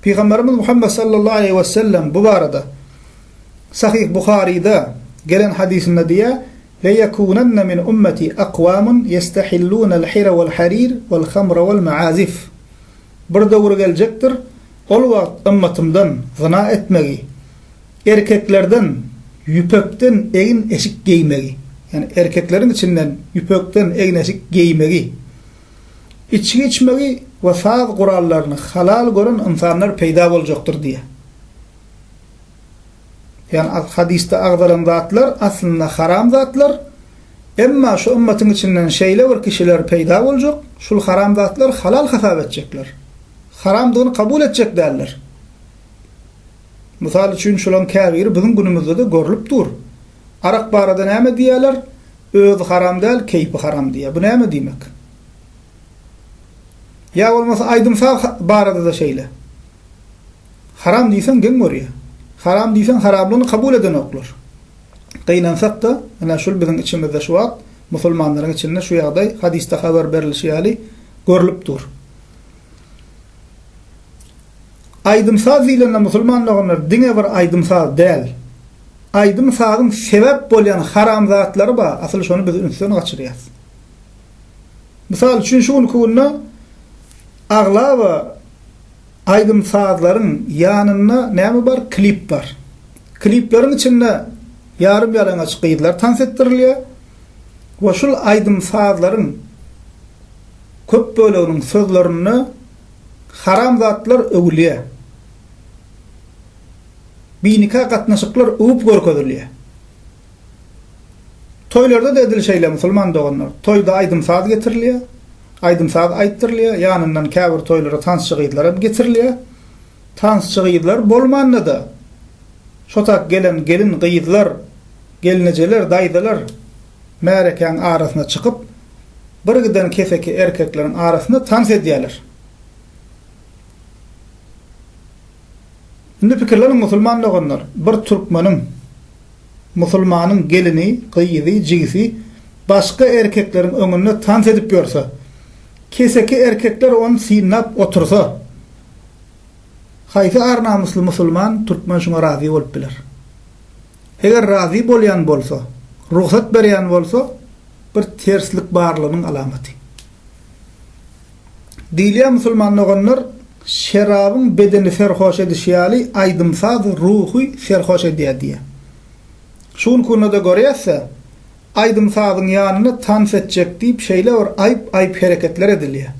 Pygamberimiz Muhammet sallallahu aleýhi we sellem bu barada Sahyh Buharyda gelen hadysynda diýýär, Leýekunenne min ummeti akwamun ýestehillunel hira wal harir wal hamra wal maazif. Bir döwür geljekdir, ol wagt ymmatymdan zyna etmegi, erkeklerden ýüpekden egin-eşik geýmegi, ýagny erkekleriň içinden ýüpekden egin-eşik geýmegi, içgi içmegi we saz gurallaryny halal gören ynsanlar peýda boljakdyr diýýär. Ýagny hadysda agzalan zatlar aslynda haram zatlar, emma şu ymmatyň içinden şeýle bir kişiler peýda boljak, şul haram zatlar halal hasap etjekler. Haramdygyny kabul etjek däller. Mysal üçin şulaň käbiri biziň günümizde-de görlüp dur. Arak barada näme diýýärler? Özi haram däl, keýpi haram diýýär. Bu näme diýmek? Ýa bolmasa aýdym-saz barada-da şeýle. Haram diýseň geň görýär. Haram diýseň haramlygyny kabul edenoklar. Gynansak-da, ine şul biziň içimizde şu wagt musulmanlaryň içinde şu ýagdaý hadysda habar berlişi ýaly görlüp dur. Aýdym-saz diýlende musulman doganlar diňe bir aýdym-saz däl. Aýdym-sazyň sebäp bolýan haram zatlary bar, asyl şony biz ünsden gaçyrýas. Mysal üçin şu günki günde aglaba Aýdym-sazlaryň ýanynda näme bar? Klip bar. Klipleriň içinde ýarym-ýalaňaç gyzlar tans etdirilýär we şul aýdym-sazlaryň köp böleginiň sözlerinde haram zatlar öwülýär. Binika gatnaşyklar öwüp görkezilýär. Toýlarda-da edil şeýle musulman doganlar. Toýda aýdym-saz getirilýär. Aýdym-saz aýtdyrylýar. Ýanyndan käbir toýlara tansçy gyzlar hem getirilýär. Tansçy gyzlar bolmanda-da, şo tak gelen gelin gyzlar, gelnejeler, daýzalar märekäň arasyna çykyp, birgiden keseki erkekleriň arasynda tans edýärler. Indi pikirleniň musulman doganlar, bir türkmeniň, musulmanyň gelini, gyzy, jigisi başga erkekleriň öňünde tans edip ýörse, keseki erkekler ony synlap otursa, haýsy ar-namysly musulman türkmen şuňa razy bolup biler? Eger razy bolýan bolsa, rugsat berýän bolsa, bir terslik barlygynyň alamaty. Diýilýär musulman doganlar, şerabyň bedeni serhoş edişi ýaly aýdym-saz ruhy serhoş edýär diýýär. Şu günki günde-de görýäs-de, aýdym-sazyň ýanynda tans etjek diýip şeýle bir aýp-aýp hereketler edilýär.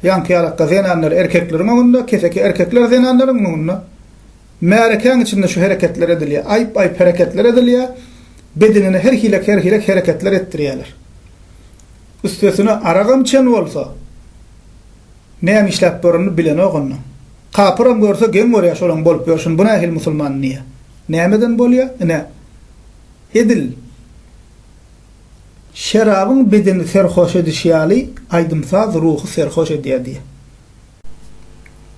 Ýaňky ýalakda zenanlar erkekleriň öňünde, keseki erkekler zenanlaryň öňünde. Märekäň içinde şu hereketler edilýär. Aýp-aýp hereketler edilýär. Bedenine her hilek-her hilek hereketler etdirýärler. Üstesine aragam içen bolsa, näme işläp ýörenini bilenok onda. Kapyram görse geň görýär şolaň bolup ýörşüni, bu nähili musulman diýýär. Nämeden bolýar? Ine, edil şerabyň bedeni serhoş edişi ýaly, aýdym-saz ruhy serhoş edýär diýýär.